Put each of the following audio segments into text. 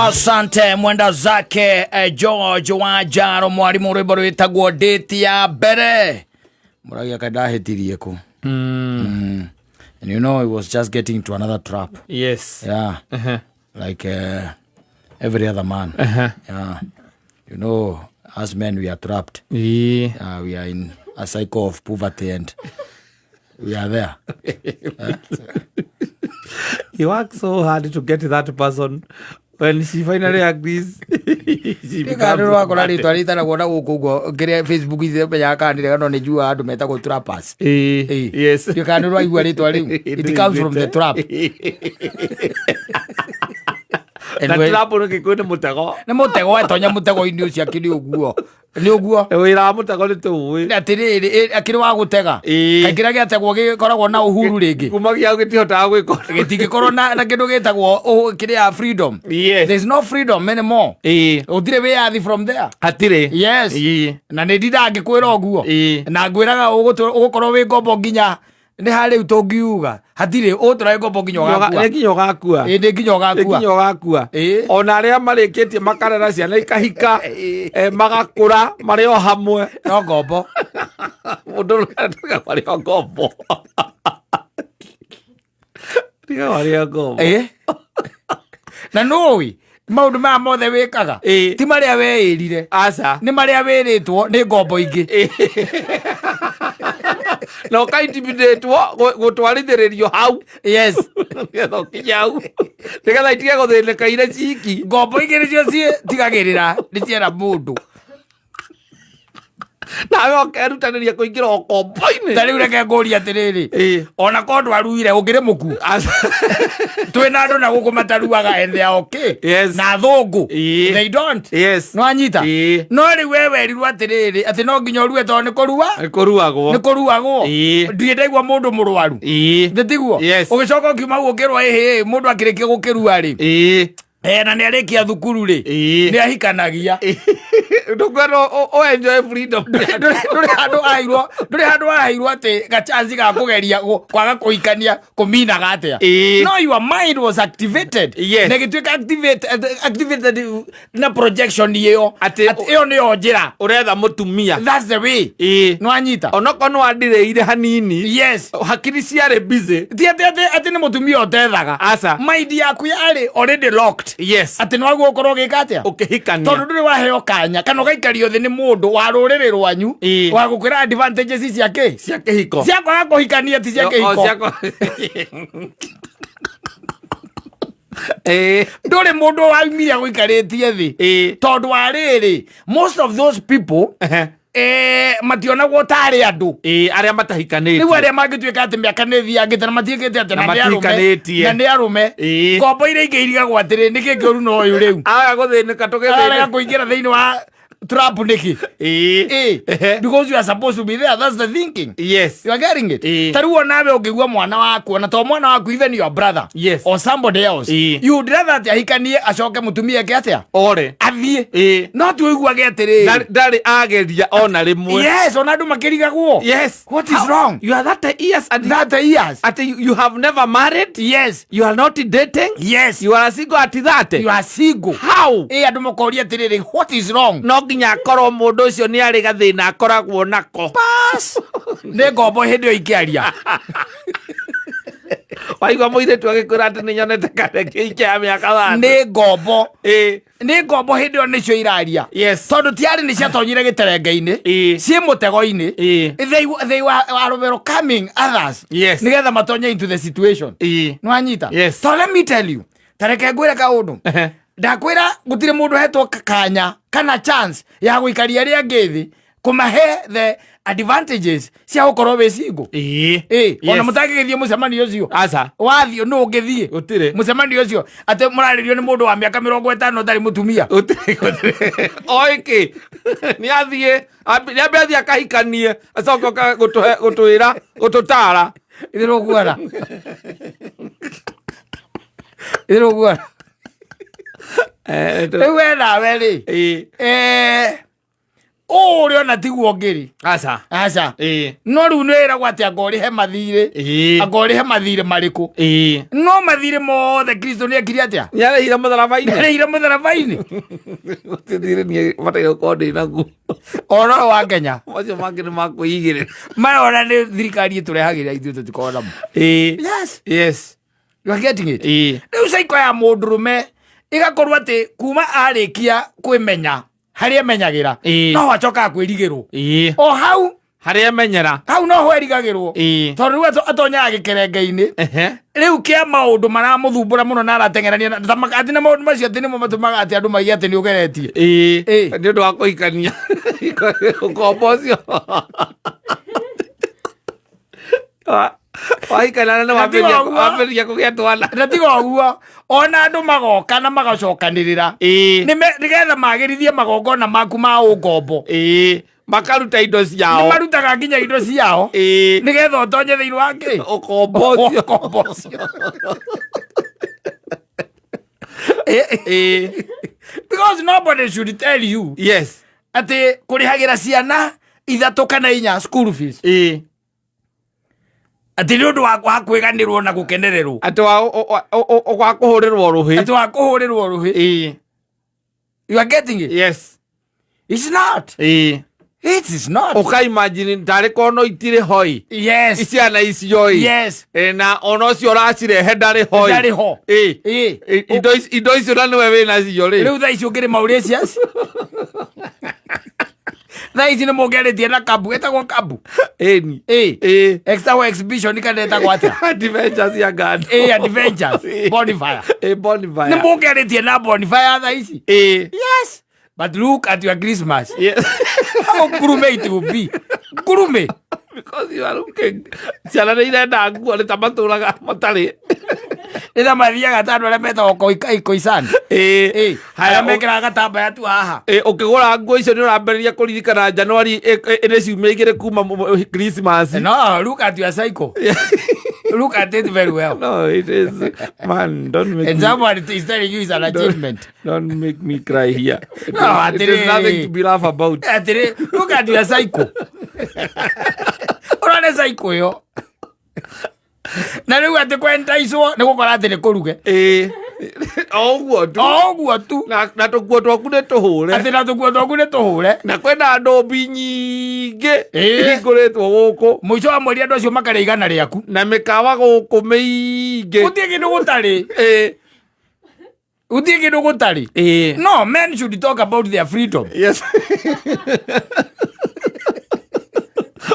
Asante mwenda zake George Wanjaro mwarimu rwimbo rwitagwo date ya mbere muragia kaĩ ndahĩtirie kũ. And you know he was just getting to another trap. Yeah. Like every other man. Yeah. You know, as men we are trapped. Yeah, we are in a cycle of poverty and we are there. You work so hard to get that person. When she finally agrees, she becomes Nĩ rwakora a rĩtwa rĩtanagwo na gũkũ ũguo kĩrĩa Facebook menyaga kana nĩrĩega no nĩ njuaga andũ metagwo trappers. Ndiũĩ kana nĩ rwaigua rĩtwa rĩu. It comes from the trap. Na trap nĩ Gĩkũyũ nĩ mũtego. Nĩ mũtego etonya mũtego-inĩ ũcio akĩrĩ ũguo. Nĩ ũguo. Wĩra wa mũtego nĩ tũũĩ. Atĩrĩrĩ, akĩrĩ wa gũtega. Kaingĩ kĩrĩa gĩategwo gĩkoragwo na uhuru rĩngĩ. Kumagia hau gĩtihotaga gwĩka ũndũ. Gĩtingĩkorwo na kĩndũ gĩtagwo kĩrĩa freedom. There's no freedom anymore. Gũtirĩ wĩyathi from there. Hatirĩ. Yes. Na nĩ ndindaga ngĩkwĩra ũguo. Na ngwĩraga ũgũkorwo wĩ ngombo nginya nĩ harĩ rĩu tũngiuga hatirĩ ũgũtũra wĩ ngombo nginya ũgakua. Nĩ nginya ũgakua. Ĩ, nĩ nginya Nĩ ũgakua. nginya ũgakua. Ona arĩa marĩkĩtie makarera ciana ikahika, magakũra marĩ o hamwe. No ngombo. Mũndũ tiga marĩ o ngombo. Tiga marĩ o ngombo. Na nũĩ maũndũ maya mothe wĩkaga ti marĩa weĩrire. Aca. Nĩ marĩa wĩrĩtwo nĩ ngombo ingĩ. Na ũkaintimidĩtwo gũtwarithĩrĩrio hau. Nĩgetha ũkinye hau. Nĩgetha itige gũthĩnĩka ire ciki. Ngombo ingĩ nĩcio citigagĩrĩra nĩ ciera mũndũ. Nawe ũkerutanĩria kũingĩra ũkombo-inĩ. Ta rĩu reke ngũrie atĩrĩrĩ. Ona korwo ndwaruire ũngĩrĩ mũkuo. Aca. Twĩna andũ na gũkũ mataruaga and they are okay. Na athũngũ. They don't. No anyita. No rĩu we werirwo atĩrĩrĩ atĩ no nginya ũrue tondũ nĩ kũrua. Nĩ kũruagwo. Nĩ kũruagwo. Ndirĩ ndaigua mũndũ mũrwaru. Nĩ tiguo? Ũgĩcoka ũkiuma hau ũkĩrwo ĩhĩ mũndũ akĩrĩkia gũkĩrua rĩ. Na nĩ arĩkia thukuru rĩ. Nĩ ahikanagia. Ndũkwenda ũ enjoy freedom. Ndũrĩ handũ aheirwo, ndũrĩ handũ aheirwo atĩ gachanci ga kũgeria kwaga kũhikania kũminaga atĩa. No your mind was activated. Na ĩgĩtuĩka activated na projection ĩyo. Atĩ Atĩ ĩyo nĩyo njĩra. Ũretha mũtumia. That's the way. Nĩwanyita? Onokorwo nĩ wandirĩire hanini. Hakiri ciarĩ busy. Ti atĩ nĩ mũtumia ũtethaga. Aca. Mind yaku yarĩ already locked. Atĩ nĩwaguo ũkorwo ũgĩka atĩa? Ũkĩhikania. Tondũ ndũrĩ waheo kanya kana ũgaikario thĩ nĩ mũndũ wa rũrĩrĩ rwanyu wa gũkwĩra advantages cia kĩ? Cia kĩhiko. Cia kwaga kũhikania ti cia kĩhiko. Ndũrĩ mũndũ waumire gũikarĩtie thĩ. Tondũ wa rĩrĩ, most of those people mationagwo tarĩ andũ. Arĩa matahikanĩtie. Rĩu arĩa mangĩtuĩka atĩ mĩaka nĩ ĩthiangĩte na matiĩkĩte atĩ Na na nĩ arũme. matihikanĩtie. Na nĩ arũme. Ngombo iria ingĩ irigagwo atĩrĩ, nĩkĩ kĩũru na ũyũ rĩu? Aga gũthĩnĩka tũgĩthĩnĩka. Arega kũingĩra thĩinĩ wa trap nĩkĩ? Because you are supposed to be there. That's the thinking. You are getting it? Ta rĩu onawe ũngĩgua mwana waku, ona to mwana waku, even your brother. Or somebody else. You would rather atĩ ahikanie acoke mũtumia eke atĩa? Ore. Athiĩ. No ti ũiguage atĩrĩrĩ. Ndarĩ ageria ona rĩmwe. Yes, ona andũ makĩrigagwo. What is How, wrong? You are 30 years and 30 years. At you have never married? Yes. You are not dating? Yes. You are single at 30? You are single. How? Andũ makoria atĩrĩrĩ, what is wrong? No nginya akorwo mũndũ ũcio nĩ arĩ gathĩna akoragwo nako. Pass. Nĩ ngombo hĩndĩ ĩyo ikĩaria. Waigua mũirĩtu agĩkwĩra atĩ nĩ nyonete kareke ike ya mĩaka 30. Nĩ ngombo. Nĩ ngombo hĩndĩ ĩyo nĩcio iraria. Tondũ tiarĩ nĩ ciatonyire gĩterenge-inĩ. Ciĩ mũtego-inĩ. They were welcoming others. Nĩgetha matonye into the situation. Nĩwanyita? So let me tell you. Ta reke ngwĩre kaũndũ. Ndakwĩra gũtirĩ mũndũ hetwo kanya kana chance ya gũikaria arĩa angĩ thĩ kũmahe the advantages cia gũkorwo wĩ single. Ona mũtangĩgĩthiĩ mũcemanio ũcio. Aca. Wathiĩ nũ ũngĩthiĩ? Gũtirĩ. Mũcemanio ũcio atĩ mũrarĩrio nĩ mũndũ wa mĩaka 50 ũtarĩ mũtumia. Gũtirĩ, gũtirĩ. Oĩ kĩ? Nĩ athiĩ, nĩ ambe athiĩ akahikanie, acoke oke gũtwĩra, gũtũtara. Ithe rũguara. Ithe rũguara. Rĩu we nawe rĩ, Ũũ ũrĩ ona tiguo ngĩrĩ. Aca. Aca. Ĩĩ. No rĩu nĩ wĩragwo atĩ anga ũrĩhe mathirĩ. Ĩĩ. Anga ũrĩhe mathirĩ marĩkũ? Ĩĩ. No mathirĩ mothe Kristo nĩ ekire atĩa? Nĩ arĩhire mũtharaba-inĩ. Nĩarĩhire mũtharaba-inĩ. Gũtirĩ thirĩ niĩ bataire gũkorwo ndĩ naguo. Ona ũyũ wa Kenya. Macio mangĩ nĩ ma kwĩigĩrĩra. Maya ona nĩ thirikari ĩtũrehagĩra ithuĩ tũtikoragwo namo. Ĩĩ. Yes. Yes. You are getting it? Ĩĩ. Rĩu cycle ya mũndũrũme ĩgakorwo atĩ kuma arĩkia kwĩmenya harĩa emenyagĩra Ĩĩ. no acokaga kwĩrigĩrwo Ĩĩ. o hau Harĩa emenyera. hau no ho erigagĩrwo Ĩĩ. tondũ rĩu atonyaga gĩkerenge-inĩ Ehe. rĩu kĩa maũndũ maramũthumbũra mũno na arateng'erania atĩ na maũndũ macio atĩ nĩmo matũmaga atĩ andũ maiye atĩ nĩ ũgeretie. Ĩĩ. Ĩĩ. Nĩ ũndũ wa kũhikania. Ũkombo ũcio. Wahikania na Na tiga ũguo. wambĩrĩria kũgĩa twana. Na tiga ũguo ona andũ magoka na magacokanĩrĩra Ĩĩ. Nĩgetha magĩrithie magongona maku ma ũngombo. Ĩĩ. Makaruta indo Nĩ ciao. marutaga nginya indo ciao Ĩĩ. nĩgetha ũtonye thĩinĩ wa kĩ Ũkombo ũcio. ũkombo ũcio. Ĩĩ. Because nobody should tell you Yes. atĩ kũrĩhagĩra ciana ithatũ kana inya school fees Ĩĩ. atĩ nĩ ũndũ wa kwĩganĩrwo na gũkenererwo. Atĩ wa kũhũrĩrwo rũhĩ. Atĩ wa kũhũrĩrwo rũhĩ. Ĩĩ. You are getting it? Yes. It's not. Ĩĩ. It is not. Ũka imagine tarĩ korwo no itirĩ hoi. Yes. Ciana icio ĩ. Yes. Ĩ, na ona ũcio ũracirehe ndarĩ hoi. Ndarĩ ho. Ĩ. Ĩ. Ĩ, indo icio na nĩwe wĩ nacio rĩ. Rĩu thaa ici ũngĩrĩ Mauritius. Thaa ici nĩ mũngĩarĩtie na kabu ĩtagwo kabu. Ĩni. Ĩ. Ĩ. Extra exhibition kana ĩtagwo atĩa? Adventures ya Ngando. Ĩ, Adventures. Ĩ. Bonfire. Ĩ, bonfire. Nĩ mũngĩarĩtie na bonfire thaa ici. Ĩ. Yes. But look at your Christmas. Yes. How ngurume it will be. Ngurume. Because you are looking. Ciana nĩ irenda nguo nĩ ta matũraga matarĩ. Nĩ ta mathiaga ta andũ arĩa metagwo koisan. Ĩ. Ĩ. Haya, Arĩa mekĩraga gatambaya tu haha. Ĩ, ũkĩgũra nguo icio nĩ ũrambĩrĩria kũririkana Januari ĩ nĩ ciumia igĩrĩ kuma Christmas. No, look at your cycle. Look at it very well. No, it is. Man, don't make And me, someone is telling you it's an achievement. don't make me cry here. It No, is, it is atĩrĩrĩ. nothing to be laugh about. Atĩrĩ, look at your cycle. Ũrone cycle ĩyo. Na rĩu atĩ kwentaicwo nĩ gũkora atĩ nĩ kũruge. Ĩ. O ũguo tu. O ũguo tu. Na tũkuo twaku nĩ tũhũre. Atĩ na tũkuo twaku nĩ tũhũre. Na kwĩna ndũmbi nyingĩ Ĩ. ihingũrĩtwo gũkũ. Mũico wa mweri andũ acio makarĩa igana rĩaku. Na mĩkawa gũkũ mĩingĩ. Gũtirĩ kĩndũ gũtarĩ. Ĩ. Gũtirĩ kĩndũ gũtarĩ. Ĩ. No, men should talk about their freedom. Yes.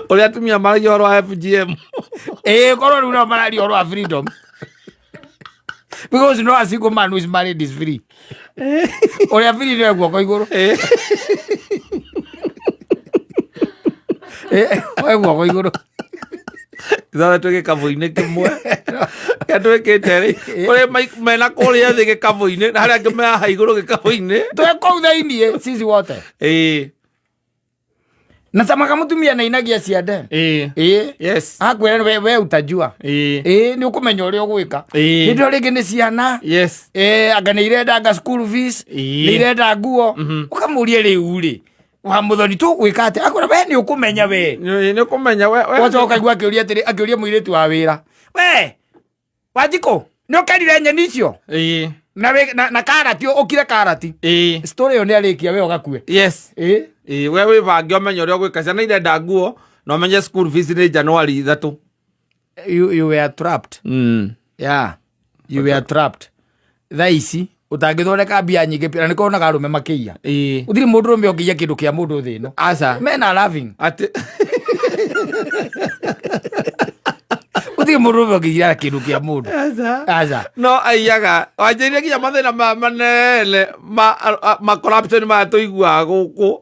Ũrĩa atumia maragia ũhoro wa FGM. Ĩĩ, korwo rĩu no mararia ũhoro wa freedom. Because no a single man who is married is free. Ũrĩa free nĩ guoko igũrũ. Ĩ. Ĩ, oe guoko igũrũ. Ithuothe twĩ gĩkabũ-inĩ kĩmwe. Kĩrĩa twĩkĩte rĩ, kũrĩ mena kũrĩa thĩ gĩkabũ-inĩ na harĩa angĩ me haha igũrũ gĩkabũ-inĩ. Twĩ kũu thĩiniĩ sisi wote. Ĩ. Na ta makamũtumia na inagia ciande. Ĩ. Ĩ. Yes. Akwĩra we utajua. Ĩ. Ĩ, nĩ ũkũmenya ũrĩa ũgwĩka. Ĩ. Hĩndĩ ĩyo rĩngĩ nĩ ciana. Yes. Ĩ, anga nĩ irenda anga school fees. Ĩ. Nĩ irenda nguo. Ũkamũria rĩu rĩ, wa mũthoni tũgwĩka atĩa? Akwĩra we nĩ ũkũmenya we. Nĩ ũkũmenya we. Wacoka ũkaigua akĩũria atĩrĩ, akĩũria mũirĩtu wa wĩra. We, Wanjikũ, nĩ ũkerire nyeni icio? Ĩ. Na na karati, ũkire karati. Ĩ. Story ĩyo nĩ arĩkia we ũgakue. Yes. Ĩ. Ĩ, we wĩbange ũmenye ũrĩa ũgwĩka. Ciana irenda nguo na ũmenye school fees nĩ Januari 3. You were trapped. Yeah. You were trapped. Thaa ici ũtangĩthondeka mbia nyingĩ na nĩkĩo wonaga arũme makĩiya. Ĩ. Gũtirĩ mũndũ ũrũme ũngĩiya kĩndũ kĩa mũndũ thĩ ĩno. Aca. Men are loving. Atĩ. Gũtirĩ mũndũ ũrũme ũngĩiya kĩndũ kĩa mũndũ. Aca. Aca. No aiyaga wanjĩrire nginya mathĩna maya manene ma corruption maya tũiguaga gũkũ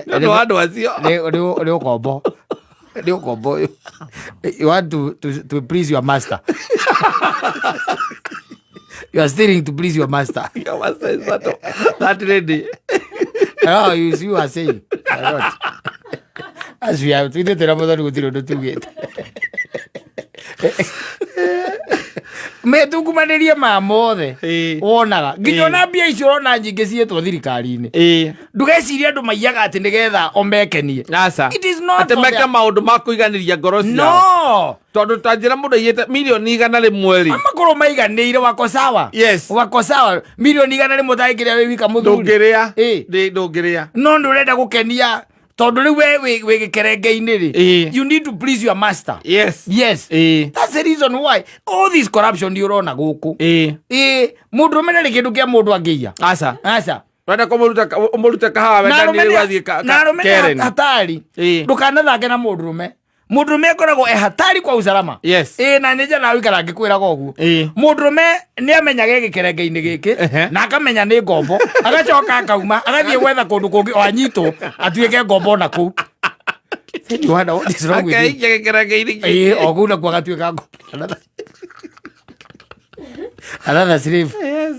nĩ ũndũ wa andũ acio. Nĩ ũkombo. Nĩ ũkombo. You want to please your master. You are stealing to please your master. Your master is that lady. Oh, you are saying a lot. As we are, ithuĩ twĩna mũthoni gũtirĩ ũndũ tugĩte. Metungumanĩrie ma mothe. Wonaga nginya ona mbia icio ũrona nyingĩ ciĩtwo thirikari-inĩ, ndũgecirie andũ maiyaga atĩ nĩgetha o mekenie. Aca. It is not Atĩ for meke maũndũ ma kũiganĩria ngoro ciao. No. Tondũ ta njĩra mũndũ aiyĩte milioni 100 rĩ. Makorwo maiganĩire, wako sawa. Wako sawa, milioni 100 ũtangĩrĩa wĩ wika, mũthuri. Ndũngĩrĩa. Ndũngĩrĩa. No nĩ ũrenda gũkenia tondũ rĩu we wĩ gĩkerenge-inĩ rĩ, you need to please your master. Yes. That's the reason why all this corruption ũrona gũkũ. Ĩĩ, mũndũrũme ndarĩ kĩndũ kĩa mũndũ angĩiya. Aca. Aca. Wenda kũmũruta ũmũrute kahawa Na wenda arũme nĩ nĩ- rĩu athiĩ na arũme nĩ Karen. hatari. Ndũkanathake na mũndũrũme. Mũndũrũme akoragwo e hatari kwa usalama. Ĩĩ, na nĩ njana wikara ngĩkwĩraga ũguo. Mũndũrũme nĩ amenyaga e gĩkerenge-inĩ gĩkĩ na akamenya nĩ ngombo, agacoka akauma agathiĩ gwetha kũndũ kũngĩ o anyitwo atuĩke ngombo ona kũu. Then you wonder what is wrong with you. Akeikia gĩkerenge-inĩ kĩngĩ. Ĩĩ, o kũu nakuo agatuĩka ngombo. Another slave. Yes.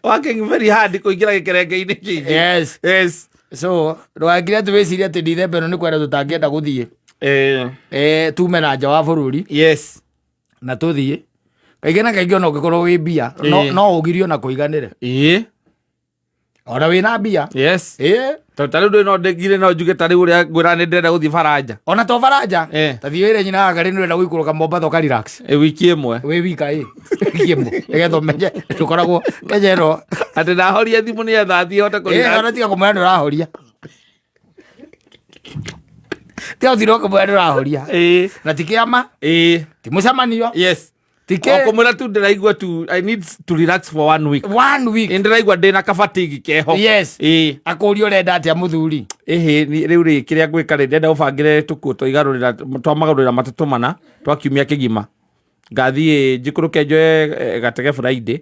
Working very hard kũingĩra gĩkerenge-inĩ kĩngĩ. Yes. Yes. So ndũgakire atĩ wĩcirie atĩ ndithemba ĩno nĩ kwenda tũtangĩenda gũthiĩ. Tume na nja wa bũrũri. Na tũthiĩ kaingĩ na kaingĩ, ona ũngĩkorwo wĩ mbia no, no ũgirio na kũiganĩre ona wĩna mbia. Tondũ ta rĩu ndũĩ no ndĩngire no njuge ta rĩu ũrĩa ngwĩra nĩ ndĩrenda gũthiĩ Faranja. Ona to Baranja. Ta thiĩ wĩre nyina wa ngarĩ nĩ ũrenda gũikũrũka Mombatha ũka relax. Wiki ĩmwe. Wĩ wika ĩ wiki ĩmwe nĩgetha ũmenye ndũkoragwo Kenya ĩno. Atĩ ndahoria thimũ nĩgetha thiĩ hote kũ relax. Ona tiga kũmwĩra nĩ ũrahoria, tiga gũtinda ũkĩmwĩra nĩ ũrahoria. Na ti kĩama, ti mũcemanio, ti O kĩ kũmwĩra tu ndĩraigua tu I need to relax for one week. One week. Nĩ ndĩraigua ndĩna kabatigi keho. Akũria ũrenda atĩa, mũthuri? Ĩhĩ, rĩu rĩ, kĩrĩa ngwĩka rĩ, ndĩrenda ũbangĩre tũkuo twa igarũrĩra twa magarũrĩra matatũ mana twa kiumia kĩgima. Ngathiĩ njikũrũke njoe gatege Friday,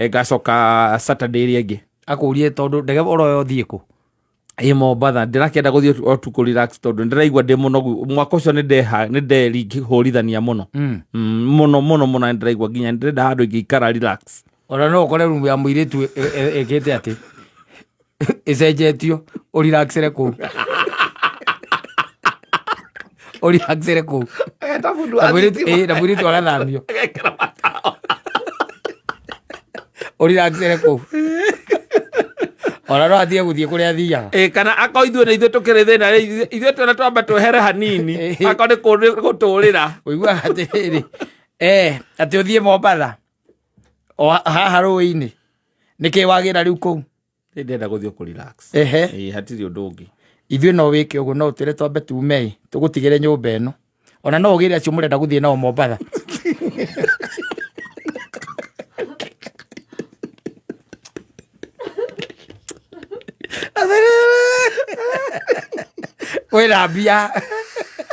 ngacoka Saturday ĩrĩa ĩngĩ. Akũrie tondũ ndege ũroya ũthiĩ kũ? Ĩ Mombatha, ndĩrakĩenda gũthiĩ o tu kũ relax tondũ ndĩraigua ndĩ mũnogu mwaka ũcio, nĩ ndeha nĩ nderihũrithania mũno. Mũno mũno mũno, nĩ ndĩraigua nginya ndĩrenda handũ ingĩikara relax. Ona no ũkore rumu ya mũirĩtu ĩkĩte atĩ ĩcenjetio, ũrelaxere kũu, ũrelaxere kũu. Na mũirĩtu agathamio, ũrelaxere kũu, ona no atige gũthiĩ kũrĩa athiaga. Ĩ, kana akorwo ithuĩ nĩ ithuĩ tũkĩrĩ thĩna rĩ, ithuĩ twena twambe twehere hanini. Akorwo nĩ gũtũrĩra. Ũiguaga atĩrĩrĩ, atĩ ũthiĩ Mombatha o haha rũĩ-inĩ, nĩkĩ wagĩra rĩu kũu? Nĩ ndĩrenda gũthiĩ kũ relax. Ĩ, hatirĩ ũndũ ũngĩ. Ithuĩ no wĩke ũguo, no ũtwĩre twambe tume ĩ tũgũtigĩre nyũmba ĩno, ona no ũgĩre acio mũrenda gũthiĩ nao Mombatha. Wĩna mbia.